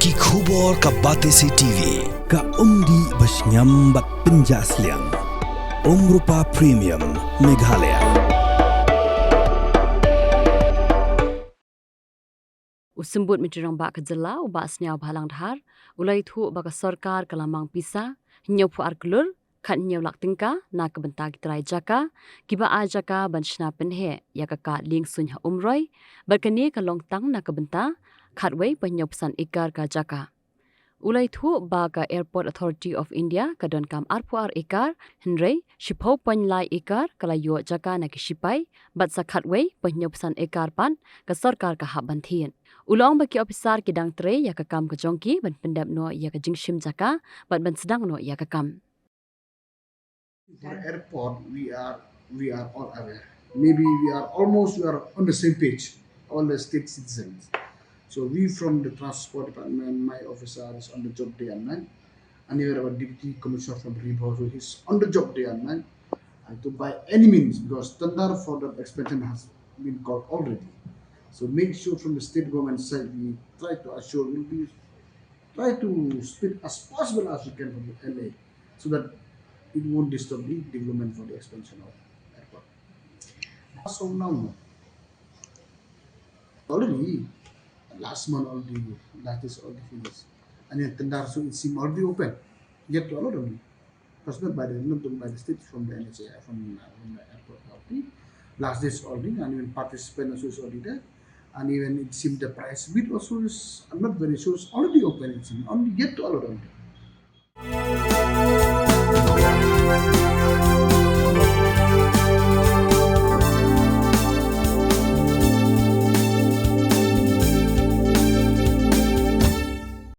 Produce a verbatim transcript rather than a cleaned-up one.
Ki khubor ka Batesi T V, ka umdih ba shngiam bad pynjah sliang. Umrupa Premium, Meghalaya. U Symbud Myntri Rangbah ka jylla, u Bah Sniawbhalang Dhar, u la ïathuh ba ka sorkar ka la mang pisa hynñiewphew ar klur khathynñiew lak tyngka na ka bynta ki trai jaka kiba ai jaka ban shna pynheh ïa ka kad lieng suiñ ha Umroi, bad kane ka long tang na ka bynta khatwei point hynñiewphew san ekar ka jaka. U la ïathuh ba ka Airport Authority of India ka donkam arphew ar ekar, hynrei shiphew point lai ekar ka la ïoh jaka na ki shipai, bad sa khatwei point hynñiewphew san ekar pat ka sorkar ka hap ban thied. U la ong ba ki ophisar ki dang trei ïa ka kam ka jong ki ban pyndep noh ïa ka jingshim jaka bad ban sdang noh ïa ka kam. For airport, we are, we are all aware. Maybe we are almost, we are on the same page, all the state citizens. So we from the transport department, my officer is on the job day and night. And even our deputy commissioner from Ri Bhoi, so he's on the job day and night. And to by any means, because tender for that expansion has been called already. So make sure from the state government side, we try to assure, we'll be try to speed as possible as we can from the L A, so that it won't disturb the development for the expansion of airport. As of now, no. Already, last month already, last is already finished. And then tender, so it seem already open. Yet to allot only. First not by the, not by the state, from the N H A I, from, uh, from the airport authority. Last days already, and even participant also is already there. And even it seems the price bid also is, I'm not very sure, it's already open, it seems, only yet to allot only.